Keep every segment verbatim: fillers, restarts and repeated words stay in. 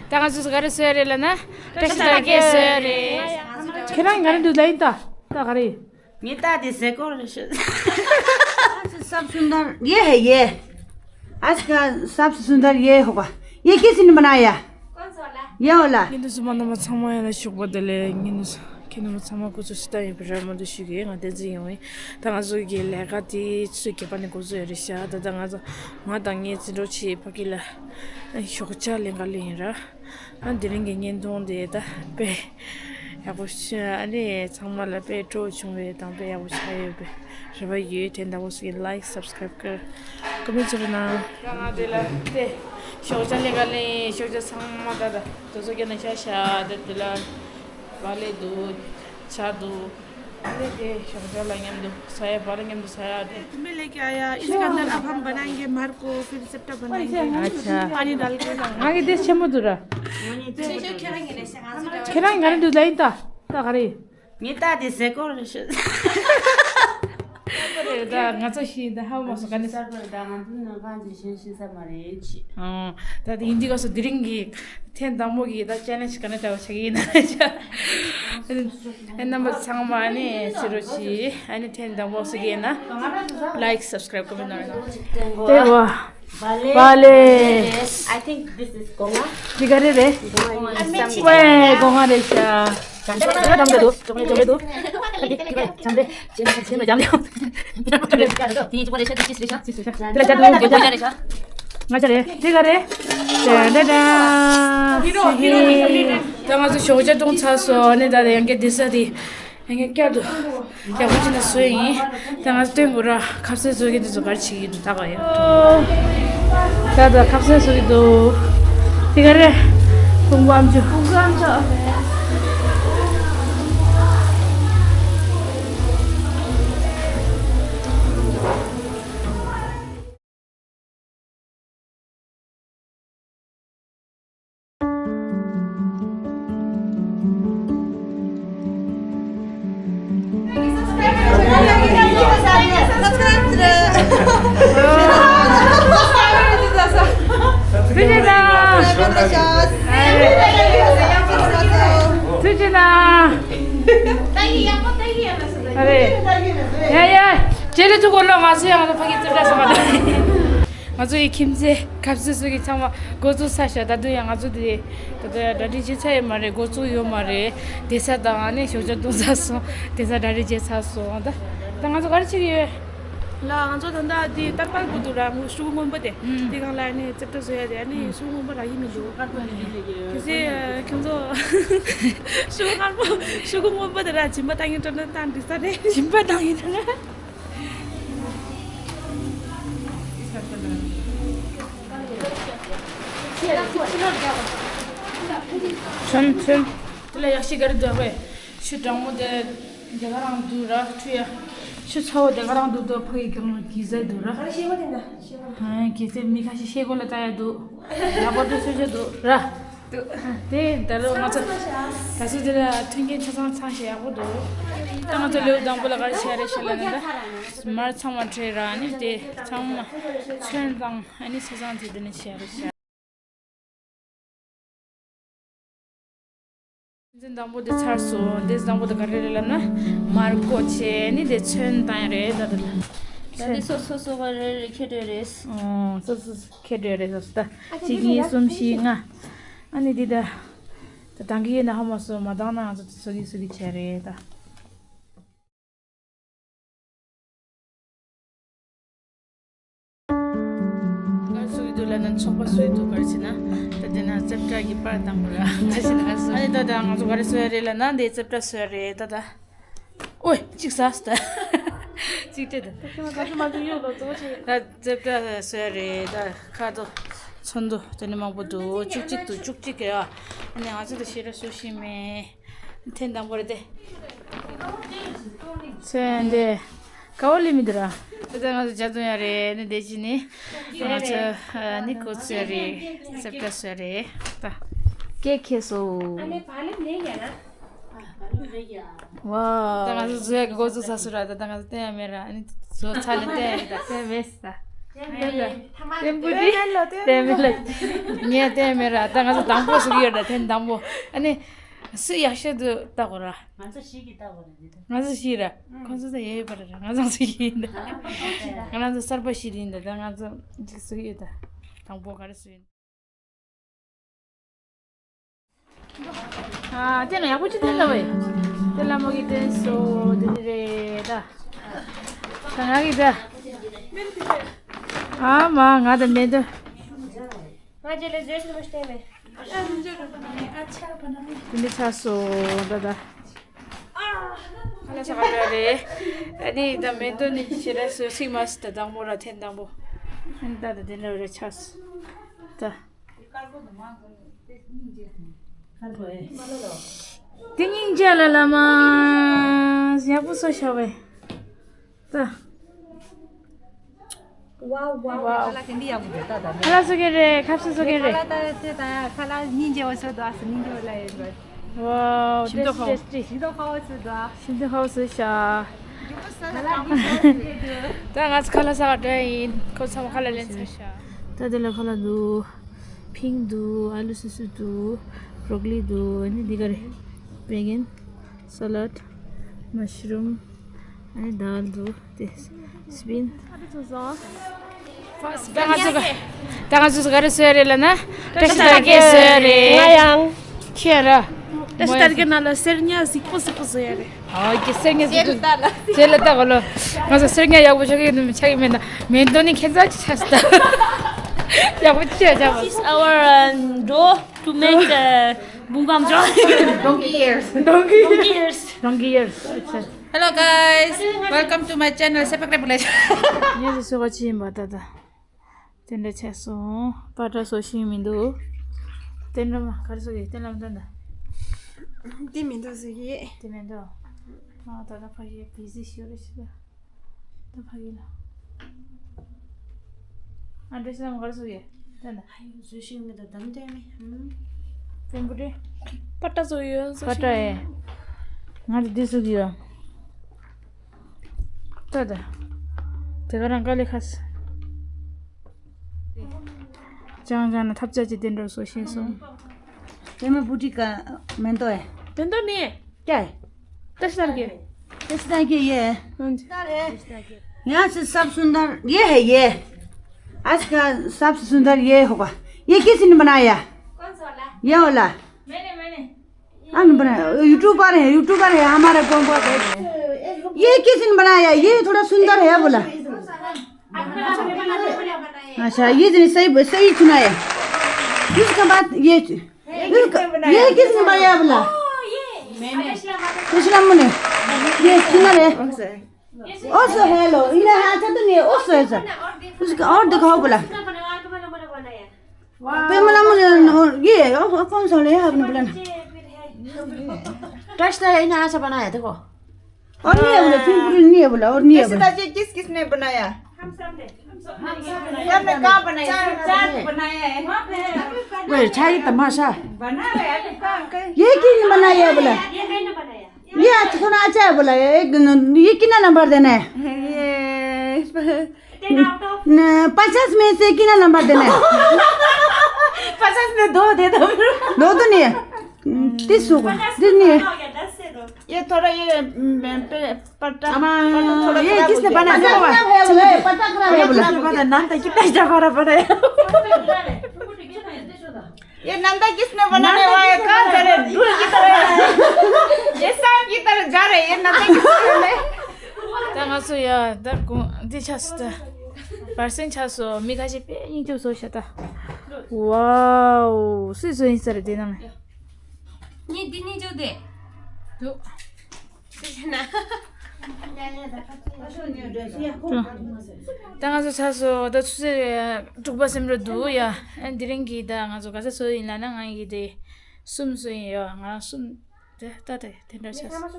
ད་ང་ཚོས་ག་རེ་བཟོས་རེད་ལབ་ན། བཀྲ་ཤིས་རྟགས་བརྒྱད་བཟོས་རེད། ཁྱེད་རང་ག་རེ་འདུག་ལབ་ཡིན་ད། ད་ག་རེ། ངས་ད་དེ་ཟེར་གོ་རེ་ཤོད། सब सुंदर ये है, ये। आज का सबसे सुंदर ये होगा। ये किसी ने बनाया? ये वाला। ཉིན་དུ་སུ་མ་ནོ་མ་ཚང་མ་ཡང་ལ་ཤོག་པ་དེ་ལས་ཉིན་དུ་སུ་ཁྱེད་ནོ་མ་ཚང་མ་ཁོ་ཚོ་སི་ཏ་ཡིན་པ་ར་མ་དུ་ཤུགས་ཀྱིས་ང་བསྟན་འཛིན་ཡོང་བས། ད་ང་ཚོ་གི་ལས་ཀ་དེ་ཚོས་སྐྱེ་བ་ནས་འགོ་བཟོས་རེད་ཤག་ད་ད་ང་ཚོ་ང་དང་ངའི་བརྩི་འགྲོ་ཆེ་ཕ་གི་ལ་ཞོགས་ཇ་ལེན་ག་ལེ་ཡིན་ར། ཨ་དེ་རིང་གི་བརྙན་ཐུང་དེ་ད་དཔེ་ཡག་པོ་ཤ་ཨ་ནི་ཚང་མ་ལ་དཔེ་སྤྲོ་བྱུང་བའི་དང་དཔེ་ཡག་པོ་ཆགས་ཡོད་པའི་རེ་བ་ཡོད། དེ་འདྲ་བོ་ཞིག་ལའིཀ་སབ་སི་ཀ་རབ་ཀར་ཀོ་མེན་ཊི་ཚུར་གནང་། ང་དེ་ལ་དེ་ཞོགས་ཇ་ལེན་ག་ལེ་ཞོགས་ཇ་ཚང་མ་ད་ད་དེ་ཚོ་སྐྱེ་ན་ཤ་ཤ་དེ་དེ་ལ་བ་ལེ་འདུག་ཇ་འདུག་ཨ་ནི་དེ་ཞོགས་ཇ་ལ་མཉམ་དུ་ཟ་ཡ་བ་ལ་མཉམ་དུ་ཟ་ཡ་དེ། तुम्हें लेके आया इसके अंदर। अब हम बनाएंगे मार को, फिर चपटा बनाएंगे। अच्छा। पानी डाल के। हाँ। ये देश छेमो दुरा। खेरांग गाने दुलाई ता। ता करे। ངས་ད་དེ་ཟེར་གོ་རེ་ཤོད། ད་ང་ཚོ་ཤི་ད་ཧ་མ་སོ་ག་ནས། ད་ང་ཚོ་ནང་གང་ཅི་ཤེས་ཤེས་ས་མ་རེད་ཅི། ཨང་། ད་དེ་ཡིན་དུས་ག་སོ་དེ་རིང་གི་ཐེངས་དང་པོ་གི་ད་ཅེ་ལེན་ཇི་ག་ནས་འདྲ་བ་ཆགས་ཀྱི་ཡིན་ན་ཆ། ཨེ་རྣམ་པ་ཚང་མ་ནི་ཕྱི་རོལ་ཕྱི་ཨ་ནི་ཐེངས་དང་པོ་སུ་གི་ཡིན་ན་ལའིཀ་སབ་སི་ཀ་རབ་ཀོ་མེན་ཊི་གནང་རོགས། དེ་བ། བ་ལེ། I think this is གོང་མ། འདི་ག་རེ་རེད། ཝེ་གོང་མ་རེད་ཤག་ང་ཆ་རེད། དེ་ག་རེད། ད་ང་ཚོ་ཞོགས་ཇ་བཏུང་ཚར་སོང་། ཨ་ནི་ད་ཡང་བསྐྱར་བསྡད་ས་དེ། ཡང་བསྐྱར་དུ་ཡག་པོ་ཅིག་ན་བཟོས་ཡིན། ད་ང་ཚོ་སྟོན་དགོས་ར། ཁ་ཟས་བཟོ་གི་འདི་ཚོ་ག་རེ་བྱེད་ཀྱི་འདུག་ད་ག་ཡོད། ད་ད་ཁ་ཟས་བཟོ་གི་འདུག་དེ་ག་རེ། ཕུང་པོ་ཨམ་ཅོག་ཕུང་པོ་ཨམ་ཅོག་ཨ་རེ། ཡ་ཡ། ཇེ་ལེ་ཐུག་གོ་ལོ། ང་ཚོ་ཡང་ང་ཚོ་ཕ་གི་རྩེ་བྲག་ས་མ་ད། ང་ཚོ་ཡི་ཁྱིམ་མཚེས་ཁ་ཟས་སུ་གི་ཚང་མ་འགོ་བཙུགས་ས་ཤག་ད་དུང་ཡང་ང་ཚོ་དེ་ད་ལྟ་གྲ་སྒྲིག་བྱེད་ཚར་ཡོད་མ་རེད། འགོ་བཙུགས་ཡོད་མ་རེད། བསྡད་ས་དང་ཨ་ནི་ཞོགས་ཇ་བཏུང་ས་སོང་། བསྡད་ས་གྲ་སྒྲིག་བྱས་ཚར་སོང་། ད་ད་ང་ཚོ་ག་རེ་བྱེད་ཀྱི་ཡོད། ལ་ང་ཚོ་ད་ལྟ་དེ་ཏར་པར་བུ་འདུག་ར། ངོ་ཤུ་གུ་སྔོན་པོ་དེ། ཨུམ། དེ་སྒང་ལ་ཨ་ནི་རྩེ་བྲག་བཟོ་ཡ་དེ། ཨ་ནི་ཤུ་གུ་སྔོན་པོ་རག་གི་མི་འདུག་གལ་སྲིད་ཁྱོད་ཚོ་ཤུ་གུ་སྔོན་པོ་ཤུ་གུ་སྔོན་པོ་དེ་ར་སྦྱིན་པ་བཏང་གི་འགྲོ་ན་བཏང་འགྲིག་ས་རེད། སྦྱིན་པ་བཏང་གི་འགྲོ་ན། ཚོན་ཚོན། དེ་ལ་ཡག་ཤི་ག་རེ་འདུག་བས། ཆུ་གྲང་མོ་དེ་དེ་ག་རང་འདུག་ར། ཆུ་ཡ། ཆུ་ཚ་བོ་དེ་ག་རང་འདུག་དོ་ཕ་གི་གང་གི་ཟེར་འདུག་ར། ག་རེ་ཤེས་པ་དེ་འདྲ་ཤེས་པ། ཧ་གི་ཚེ་མི་ཁ་ཤས་ཤེས་གོ་ལ་ལྟ་ཡ་འདུག་ཡག་པོ་འདུག་སུ་ཞིག་འདུག་ར། འདུག་དེ་ད་ལོ་ང་ཚོ་ད་ཚོ་དེ་ལ་མཐུན་རྐྱེན་ཆ་ཚང་ཚང་ཞིག་ཡག་པོ་འདུག་ད་ང་ཚོ་ལེའུ་དང་པོ་ལ་ག་རེ་བྱས་རེད་ཤེས་ལ་ན། ད་མར་ཚང་མ་བྲེས་ར་ནི་དེ་ཚང་མ་ཚོན་དང་ཨ་ནི་ཆ་ཚང་དེ་དེ་ནས་བྱས་རེད་ཤག་འཛིན་དང་པོ་དེ་ཚར་སོང་། འདི་དང་པོ་དེ་ག་རེ་རེད་ལབ་ན། མར་ཀོ་ཆེ་ནི་དེ་ཚོན་བཏང་ཡ་རེད་ད་དེ་ལ། ད་འདི་སོ་སོ་སོ་ག་རེ་རེ་ཁྱེར་འགྲོ་རེད། ཨོ་སོ་སོ་སོ་ཁྱེར་འགྲོ་རེད་སོ་སོ་ད། གཅིག་གཉིས་གསུམ་བཞི་ལྔ། ཨ་ནི་འདི་ད། ད་དང་གི་ཡོད་ན་ཧ་མ་སོ་མ་དང་ན་ང་ཚོ་སོ་གི་སོ་གི་བྱས་རེད་ད། ག་རེ་བཟོ་གི་འདུག་ལབ་ན་ཚོགས་པ་བཟོ་གི་འདུག་ག་རེ་བྱས་ན། ད་དེ་ན་རྩེ་བྲག་གི་པར་དང་པོ་ར་ག་རེ་བྱས་ན་ག་རེ་བཟོ། ཨ་ནི་ད་ད་ང་ཚོ་ག་རེ་བཟོ་ཡ་རེད་ལབ་ན་འདི་རྩེ་བྲག་བཟོ་ཡ་རེད་ད་ད། ཨོའི་གཅིག་ཟ་སི་ད། གཅིག་སྤྲད་ད། ད་རྩེ་བྲག་བཟོ་ཡ་རེད་ད། ཁ་དོ་ཚོན་དོ་དེ་ནི་མང་པོ་འདུག་བཅུ་གཅིག་འདུག་བཅུ་གཅིག་གི་ཨ་ནི་ང་ཚོ་ད་ཤེས་ར་བཟོ་ཤེས་མེད། ཐེངས་དང་པོ་རེད་དེ། ཚོན་འདི། ཀ་བོ་ལི་མི་འདུག་ར། ད་ལྟ་ང་ཚོ་ཇ་འཐུང་ཡ་རེད། ནི་འདི་ཅི་ནི། ང་ཚོ་ནི་གོ་ཚོད་རེད། སེབ་ཏ་སོ་རེད། ད། ཀེ་ཁེ་སོ། ཨ་ནི་བ་ལི་མེད་ཡ་ན། ཝའོ། ད་ང་ཚོ་བཟོ་ཡ་གི་འགོ་བཙུགས་ཚར་སོང་ར། ད་ད་ང་ཚོ་བསྟན་ཡ་མེད་ར། ཨ་ནི་བཟོ་ཚར་ལ་བསྟན་ཡ་རེད་ད། བསྟན་མེད་ད། བསྟན་པོ་འདི་བསྟན་མེད་ལ། ངས་བསྟན་མེད་ར། ད་ང་ཚོ་དང་པོ་ཟེར་གྱི་ཡོད་ར། ཐེངས་དང་པོ། ཨ་ནི་སུ་ཡག་ཤོས་འདུག་ལྟ་དགོས་ར། ང་ཚོ་བཞི་གིས་ལྟ་དགོས་ར། འདི་ད་ང་ཚོ་བཞི་ར། ཁོང་ཚོ་ད་ཡོད་ཡོད་པ་ར། ང་ཚོ་བཞི་ཡིན་ད། ང་ཚོ་གསར་པ་བཞི་ཡིན་ད། ད་ང་ཚོ་གཅིག་ཟེར་གྱི་ཡོད་ད། དང་པོ་ག་རེ་ཟེར་ཡིན། ཨ། དེ་ན་ཡག་པོ་ཅིག་བསྟན་ལ་བས། དེ་ལ་མོ་གི་བསྟན་སོ་དེ་རེད་ད། ད་ང་གི་ད། ཨ་མ་ང་ད་མེད་ད། ང་རྗེས་ལ་བཟོས་ཤིག་མ་བསྟན་མེད། དེ་འདྲ་ཆགས་སོ་ད་ད། ཁ་ལག་ཟ་ག་འགྲོ་རེད། ཨ་ནི་ད་མེད་དོ་ནི་ཞེ་དྲག་བཟོས་ཤིག་མ་ཟེར་ད། དང་པོ་ར་ཐེངས་དང་པོ། ཨ་ནི་ད་ད་དེ་འདྲ་རེད་ཆགས་སོ་ད། དེ་སྙིང་རྗེ་ལ་ལ་མ། ཡག་པོ་བཟོས་ཤག་པས་ད། ཝའོ་ཝའོ། ཝའོ། ཁ་ལག་དེ་འདི་ཡག་པོ་འདུག་ད་ད། ཁ་ལག་བཟོ་གི་རེད། ཁ་བཟོ་བཟོ་གི་རེད། ཁ་ལག་ད་དེ་ད་ཁ་ལག་སྙིང་རྗེ་བོ་བཟོས་འདུག་ཨ་སྙིང་རྗེ་བོ་ལ་ཡོད་འདུག་ཝའོ། ཞིམ་མདོག་ཁ་བོ། ཏེ་སི་ཊི། ཞིམ་མདོག་ཁ་བོ་བཟོས་འདུག་ཞིམ་མདོག་ཁ་བོ་བཟོས་ཤག་ད་ང་ཚོ་ཁ་ལག་ཟ་ག་འགྲོ་ཡིན། ཁོ་ཚང་མ་ཁ་ལག་ལེན་ཚར་ཤག་ད་དེ་ལ་ཁ་ལག་འདུག་ཕིང་འདུག་ཨ་ལུ་སོ་སོ་འདུག་བྷོ་རོ་ཀོ་ལི་འདུག་ཨ་ནི་འདི་ག་རེད། བེ་གན། ས་ལད། མ་ཤ་རུམ། ཨ་ནི་དཱལ་འདུག་དེ་སི་པིན། ད་ང་ཚོ་ག- ད་ང་ཚོ་ག་རེ་བཟོས་རེད་ལབ་ན། བཀྲ་ཤིས་དར་རྒྱས་བཟོས་རེད། ང་ཡང་། ཁྱེད་ར། བཀྲ་ཤིས་དར་རྒྱས་ནང་ལ་གསེར་ཉ་གཟིགས་པོ་གཟིགས་པོ་བཟོས་ཡ་རེད། ཨོ་ཀེ། གསེར་ཉ་གཟིགས་པོ། རྗེས་ལ་ལྟ་གོ་ལོ། ང་ཚོ་གསེར་ཉ་ཡག་པོ་ཆགས་ཀྱི་ཡོད་ནམ་ཆགས་ཀྱི་མེད་ན། མེད་དོ་ནི་ཁྱེད་ཚོ་ཅི་ཆགས་སི་ད། ཡག་པོ་ཅི་ཆགས་པ། This is our, uh, dough to make, uh, bunggam joy. Donkey ears. Donkey ears. Donkey ears. Donkey ears. Hello guys, welcome to my channel. Subscribe please. ངས་སུ་ག་ཅི་ཡིན་པ་ད་ད། དེ་འདྲ་ཆགས་སོང་། པ་ཏྲ་བཟོ་ཤེས་མི་འདུག་དེ་འདྲ་མ་ག་རེ་བཟོ་གི་དེ་ལམ་དོན་ད། དེ་མི་འདུག་ཟེར་གི། དེ་མི་འདུག་ཨ་ད་ད་ཕ་གི་བི་ཟི་ཤོར་རེ་ཤི་ད། ད་ཕ་གི་ལ། ཨ་འདྲ་ཤི་ལམ་ག་རེ་བཟོ་གི་དེ་འདྲ། ཨ་ཡོ་བཟོ་ཤེས་མི་འདུག་དམ་དེ་མི། དེ་འབུ་དེ། པ་ཏྲ་བཟོ་ཡོད་བཟོ་པ་ཏྲ་ཡེ། ང་དེ་དེ་བཟོ་གི་ཡོད། ད་ད། དེ་ག་རང་དཀའ་ལས་ཁག་སི། ཅང་ཅང་ན་ཐབས་ཆག་ཅིག་དེ་འགྲོ་སོ་ཤེས་སོང་། དེ་མི་བུ་ཏི་ཀ་མེན་ཏོ་ཨེ། དེ་འདོ་ནི། ཀྱ་ཨེ། ཏེ་སི་ཊི་ལྟར་གི། ཏེ་སི་ཊི་ལྟར་གི་ཡེ། ཡ་སི་སབ་སུན་དར་ཡེ་ཧེ་ཡེ། ཨ་སི་ཀ་སབ་སུན་དར་ཡེ་ཧོ་ག་ཡེ་ཀི་སི་ནི་བ་ན་ཡ། ཡེ་ཧོ་ལ། ཨ་ནི་བ་ན་ཡུ་ཊུབ་པར་ཧེ། ཡུ་ཊུབ་པར་ཧེ། ཧ་མ་ར་ཀོང་པ་ཧེ། ཡེ་ཀི་སི་ནི་བ་ན་ཡ། ཡེ་ཐོ་ཌ་སུན་དར་ཧེ་བོ་ལ། अच्छा, ये जो सही, सही चुना है। इसका बाद ये, ये किसने बनाया बोला? ये किसने बनाया बोला? ये किसने बनाया बोला? ये किसने बनाया बोला? ये सुना रे। ओसो हेलो, इन्हें हाथ तो नहीं, ओसो है सर। उसका और दिखाओ बोला। पे मला मुझे ये, और कौन सा ले आपने बोला ना? ट्रस्ट है, इन्हें हाथ से बनाया, देखो। और नहीं है बोला, फिर पूरी नहीं है बोला, और नहीं है वैसे बोला। दादी, किस किसने बनाया? हम सब ने। हम सब ने। सबने कहाँ बनाया? चार, चार बनाया है। वही, चाय तमाशा। बना रहे हैं, अभी काम कर। ये किसने बनाया बोला? ये मैंने बनाया। ये अच्छा, थोड़ा अच्छा है बोला, ये एक, ये कितना नंबर देना है? ये Ten out of न, पचास में से कितना नंबर देना है? पचास में दो दे दो। दो तो नहीं है। तीस होगा। पचास तीस नहीं है। हो गया, दस से दो। ये थोड़ा ये, म, पे, पट्टा, अम्मा, पट्टा थोड़ा ये खराब हो किसने गया। बनाया? पट्टा खराब है बोला, पट्टा खराब है बोला। किसने बनाया? नाम तो कितना अच्छा हमारा बनाया। ये नंदा किसने बनाने वाला है? कहाँ जा रहे? धूल की तरह। ये सांप की तरह जा रहे हैं। ये नंदा किसने बनाया? ད་ང་ཚོ་ཡ་ད་གོང་འདི་ཆགས་སོ་ད། བར་སེང་ཆགས་སོ། མི་ཁ་ཤས་དཔེ་སྙིང་རྗེ་བཟོ་ཤ་ད། ཝའོ། སུས་བཟོ་ཡིན་ས་རེད་དེ་ནང་། ངས་འདི་ནས་འཇོག་དེ། འདུག་ད་ང་ཚོ་ཆགས་སོ་ད། ཆུ་ཚོད་དྲུག་པ་ཟིན་འགྲོ་འདུག་ཡ། ཨ་དེ་རིང་གི་ད་ང་ཚོ་ག་ས་བཟོ་ཡིན་ལབ་ན། ང་ཡི་དེ་གསུམ་བཟོ་ཡིན་ཡ། ང་གསུམ། དེ་ལྟ་དེ་དེ་འདྲ་ཆགས་སོང་།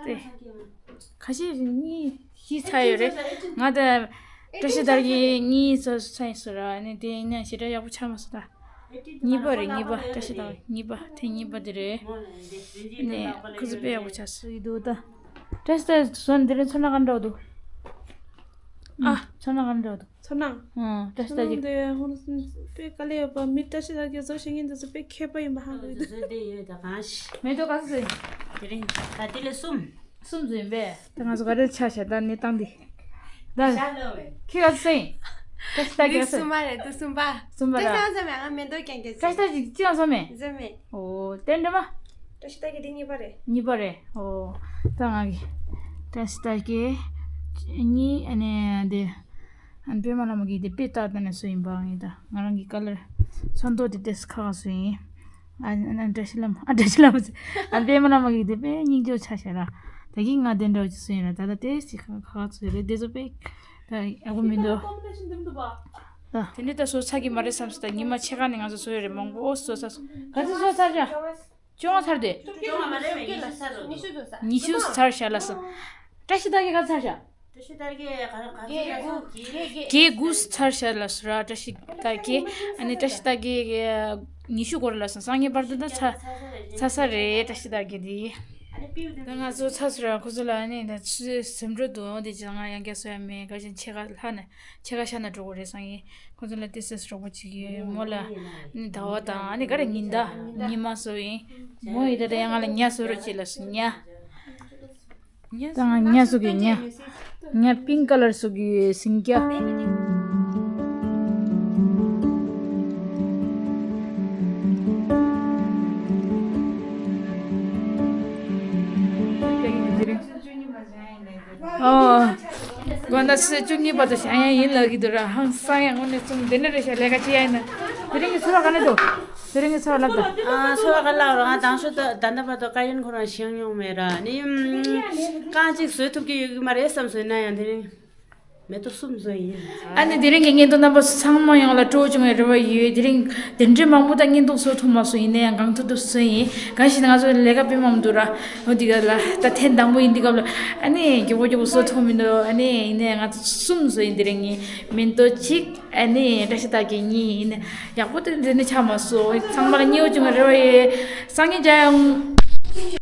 དེ་ཁ་ཤས་གཉིས་བཞི་ཚར་ཡོད་རེད། ང་དང་བཀྲ་ཤིས་དར་རྒྱས་གཉིས་ཚོ་ཚར་ཡིན་སོ་ར། ཨ་ནི་དེ་ཡིན་ན་ཞེ་དྲག་ཡག་པོ་ཆགས་མ་སོང་ད། གཉིས་པ་རེད། གཉིས་པ། བཀྲ་ཤིས་དར་རྒྱས་གཉིས་པ། དེ་གཉིས་པ་དེ་རེད། ཨ་ནི་ཁོ་ཚོ་དཔེ་ཡག་པོ་ཆགས་སོ་ཡི་འདུག་ད། བཀྲ་ཤིས་དར་རྒྱས་ཚོ་འདི་རིང་ཚོར་སྣང་ག་འདྲ་བོ་འདུག་ཨ། ཚོར་སྣང་ག་འདྲ་འདུག་ཚོར་སྣང་། ཨང་། བཀྲ་ཤིས་རྟགས་བརྒྱད། ཚོར་སྣང་དེ་ཧོན་དཔེ་དཀའ་ལས་ཡོད་པ། མི་བཀྲ་ཤིས་རྟགས་བརྒྱད་བཟོ་ཤེས་མཁན་དེ་ཚོ་དཔེ་མཁས་པ་ཡིན་པ་ཧ་གོ་ཡོད། བཟོ་བཟོ་དེ་ཡོད་ད་གང་ཤི། མེ་ཏོག་ག་ཚོད་ཟོས་ཡིན། དེ་རིང་ད་དེ་ལས་གསུམ། གསུམ་ཟོས་ཡིན་པས། ད་ང་ཚོ་ག་རེ་ཆ་བཞག་ད་གནས་སྟངས་འདི། ད་ཤ་ལོ་བས། ཁྱེད་ག་ཚོད་ཟོས་ཡིན། བཀྲ་ཤིས་རྟགས་བརྒྱད་ག་ཚོད། གསུམ་པ་རེད། འདི་གསུམ་པ། གསུམ་པ་ར། དེ་སང་ཟ་མེད། ང་མེ་ཏོག་རྐྱང་རྐྱང་ཟོས། བཀྲ་ཤིས་རྟགས་བརྒྱད་ཅི་ཡང་ཟ་མེད། ཟ་མེད། ཨོ། དེ་འདྲ་མ། བཀྲ་ཤིས་རྟགས་བརྒྱད་དེ་གཉིས་པ་རེད། གཉིས་པ་རེད། ཨོ། ད་ང་གི་བཀྲ་ཤིས་རྟགས་བརྒྱད་གཉིས། ཨ་ནི་དེ། ཨ་ནི་པད་མ་བླ་མ་གི་དེ་དཔེ་རྟགས་ད་ནས་བཟོས་ཡིན་པ། ངས་ད་ང་རང་གི་ཀ་ལར་ཚོན་མདོག་དེ་ཏོག་ཙམ་ཁ་ཁ་བཟོས་ཡིན། ཨ་ཨ་བཀྲ་ཤིས་བླ་མ། ཨ་བཀྲ་ཤིས་བླ་མ་ཟེར། ཨ་པད་མ་བླ་མ་གི་དེ་དཔེ་སྙིང་རྗེ་ཆ་བཞག་ར། ད་གིན་ང་དེ་འདྲ་བ་ཅིག་བཟོས་ཡིན་ར། ད་ད་ཏོག་ཙམ་ཁ་ཁ་ཁ་བཟོས་རེད། དེ་ཚོ་དཔེ་ད་ཡག་པོ་མི་འདུག་ད་དེ་འདྲ་ད་བཟོ་ཚར་གི་མ་རེད་བསམ་སོང་། ད་ཉི་མ་ཕྱེད་ཀ་ནས་ང་ཚོ་བཟོས་ཡོད་རེད། མང་པོ་བཟོས་ཚར་སོང་། ག་ཚོད་བཟོས་ཚར་བཞག་བཅོ་ལྔ་ཚར་དེ། ཉི་ཤུ་ཚར་བཞག་ལ་སོང་། བཀྲ་ཤིས་རྟགས་བརྒྱད་ག་ཚར་བཞག་བཀྲ་ཤིས་རྟགས་བརྒྱད་ག་ག་ག་ཚོད་ར་སོང་། བརྒྱད་དགུ་ཚར་བཞག་ལ་སོང་ར། བཀྲ་ཤིས་རྟགས་བརྒྱད། ཨ་ནི་བཀྲ་ཤིས་རྟགས་བརྒྱད་ཉི་ཤུ་འགོར་ལ་སོང་། སང་ཉིན་བར་དུ་ད་ཚར་ཚར་ས་རེད། བཀྲ་ཤིས་རྟགས་བརྒྱད་དེ། ད་ང་ཚོ་ཚར་སོང་ར། ཁོ་ཚོ་ལ་ཨ་ནི་ད་ཚུར་སེམས་ཁྲལ་འདུག་དེ་ཅི་ང་ཡང་བསྐྱར་བཟོ་ཡ་མེད། ག་ཅིན་ཕྱེད་ཀ་ལྷག་ནས་ཕྱེད་ཀ་ཤ་ན་འགྲོ་དགོས་རེད་སང་ཉིན། ཁོ་ཚོ་ལ་ཏོག་ཙམ་རོགས་པ་བྱེད་ཀྱི་ཡོད། མོ་ལ་ནི་ཟླ་བ་དང་ཨ་ནི་ག་རེ་ཉི་ཟླ་ཉི་མ་བཟོ་ཡིན། མོ་ཡིས་ད་ལྟ་ཡང་ང་ལ་ཉ་བཟོ་རོགས་བྱེད་ལ་སོང་། ཉ། ད་ང་ཉ་བཟོ་གི། ཉ། ཉ་པིང་ཀ་ལར་བཟོ་གི་ཡོད། སིང་སྐྱ། ཨོ། དགོང་དག་ཚེས་བཅུ་གཉིས་བར་དུ་བཞག་ཡ་ཡིན་ལབ་ཀྱི་འདུག་ར། ཧང་སང་ཡ། དངོས་གནས་བཙུན་མོ་འདི་འདྲ་རེད་ཤག་ལས་ཀ་བྱེད་ཡ་ཡིན་ན། དེ་རིང་གི་འཚོ་བ་ག་འདྲ་འདུག་དེ་རིང་གི་འཚོ་བ་ལབ་དང་། ཨ། འཚོ་བ་ག་ལབ་ར། ང་དང་ཤོས་ད་ད་ལྟ་བར་དུ་ཀ་ཡོན་ཁོ་རང་བཞེངས་མྱོང་མེད་ར། ནི་རྐང་གཅིག་བཟོས་ཐུབ་ཀྱི་ཡོད་ཀྱི་མ་རེད་བསམ་སོང་། ཡིན་ན་ཡང་དེ་རིང་མེ་ཏོག་གསུམ་བཟོས་ཡིན། ཨ་ནི་དེ་རིང་གི་བརྙན་ཐུང་རྣམ་པ་ཚོ་ཚང་མ་ཡོངས་ལ་སྤྲོ་བོ་བྱུང་བའི་རེ་བ་ཡོད། དེ་རིང་དེ་འདྲའི་མང་པོ་ད་བརྙན་ཐུང་བཟོ་ཐུབ་མ་སོང་། ཡིན་ན་ཡང་གང་ཐུབ་ཐུབ་བཟོས་ཡིན། གང་ཞིག་ང་ཚོ་ལས་ཀ་དཔེ་མང་པོ་འདུག་ར། འོ་དེ་ག་ལ་ད་ཐེངས་དང་པོ་ཡིན། དེ་སྐབས་ལ་ཨ་ནི་མགྱོགས་པོ་མགྱོགས་པོ་བཟོ་ཐུབ་མི་འདུག་ཨ་ནི་ཡིན་ན་ཡང་ང་ཚོ་གསུམ་བཟོས་ཡིན། དེ་རིང་ངས་མེ་ཏོག་གཅིག་ཨ་ནི་བཀྲ་ཤིས་རྟགས་བརྒྱད་གཉིས་ཡིན། ཡག་པོ་དེ་འདི་ནི་ཆགས་མ་སོང་། ཚང་མ་ལ་མཉེས་པོ་བྱུང་བའི་རེ་བ་ཡོད། སང་ཉིན་མཇལ་ཡོང་།